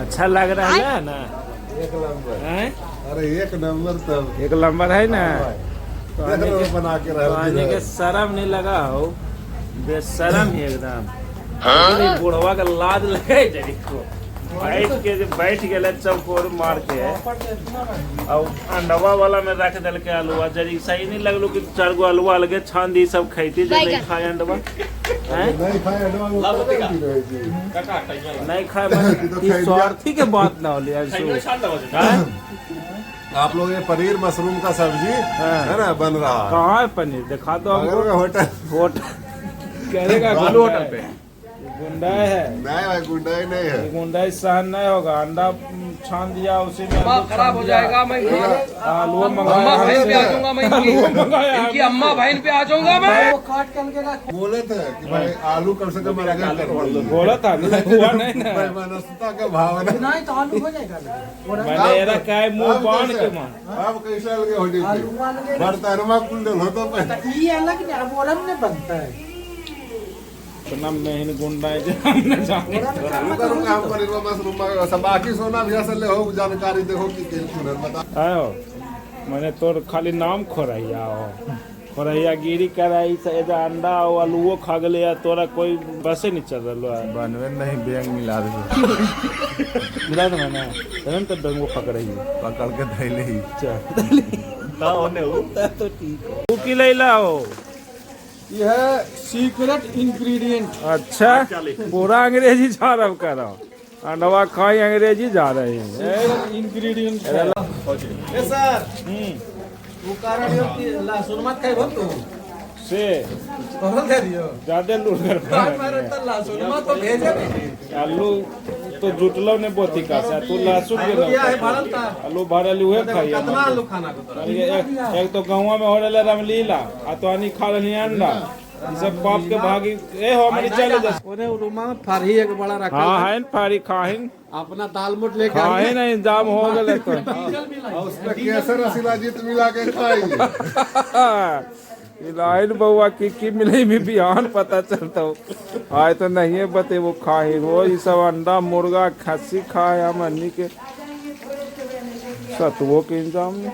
अच्छा लग रहा है ना? एक नंबर। हैं? अरे एक नंबर तब। एक नंबर है ना? तो देख रहे हो बना के तो आने के रहे। शर्म नहीं लगा हो, बेशरम ही एकदम। लेकिन ई बुढ़वा के लाज लगे जरी को, बैठ के जे बैठ गेले चौकोर मार के और अंडवा वाला में रख दल के आलूआ। जरी सही नहीं लगलो कि चार गो आलूआ अलगे छान दी, सब खैती जे नहीं खाए अंडवा, हैं? नहीं खाए अंडवा, वो कभी भी रहे जी। नहीं खाए बस। तो ई खैदिया। स्वार्थी के बात ना होली ऐसो, हैं? आप लोग ये पनीर मशरूम का सब्जी हाँ। है ना, बन रहा है। कहाँ है पनीर? दिखा दो बगल हमको। में होटल। होटल करेगा। गोलू होटल पे गुंडा है। नहीं भाई, गुंडा ही नहीं है। गुंडा सहन नहीं होगा। अंडा छान दिया उसी में आलू खराब छान हो दिया। जाएगा मैं। आलू अम्मा मंगाया बहन पे आ हमसे। जाऊंगा मैं। आलू मंगाया। इनकी अम्मा बहन पे आ जाऊंगा मैं। बोले थे कि भाई आलू कम से कम अलग कर दो। बोला था ना, हुआ नहीं ना। मनस्ता का भावना। नहीं तो आलू हो जाएगा। मैंने एरा काय मुंह अब बांध के कैसे? मार। अब कैसे अलगे हो जाते बर्तनमा कुंडल हो तो पहले। ये अलग नहीं, अब ओरम नहीं बनता है। इतना मेहन गुंडा है जो हमने जाने। रुका रुका, हम पनीर मशरूम का सब बाकी सोना भी असल हो जानकारी देखो कि के सुनर बता। आयो मैंने तोर खाली नाम खोरैया हो, खोरैया गिरी कराई से एजा अंडा और आलूओ खा गेले या तोरा कोई बसे नहीं चल रहा है। बनवे नहीं, बैंक मिला दे। मिला दे मैंने तुरंत तो बेंगो पकड़ाई। पकड़ के धैले ही। चल तो ठीक है। तू की लैला हो? यह है सीक्रेट इंग्रेडिएंट। अच्छा, पूरा अंग्रेजी जा रहा करो, अंडवा खाई अंग्रेजी जा रही है। इंग्रेडिएंट। ए सर, वो कारण यो कि लहसुन मत खाई तू। से तोहर दे दियो। ज्यादा लूट कर। मारे तो लहसुन मत तो भेजे नहीं। आलू तो जुटलो ने बोती का से तू लहसुन के आलू दिया है भरल था। आलू भरल उहे खाई। कितना आलू खाना को तोरा? एक तो गाँव में हो रहा रामलीला आ तो आनी खा रही अंडा, ई सब पाप के भागी ए हो हमारी चले जा। ओने रूमा में फरही एक बड़ा रखा। हाँ है फारी खाहिन। अपना दाल मोट लेके खाहिन इंतजाम हो गए तो। और उसमें केसर शिलाजीत मिला के खाई। लाइन बउआ की मिले में बिहान पता चलता हो। आए तो नहीं है बते वो खाए रोज ये सब अंडा मुर्गा खस्सी खाए हम अन्नी के सतुओं के इंतजाम नहीं।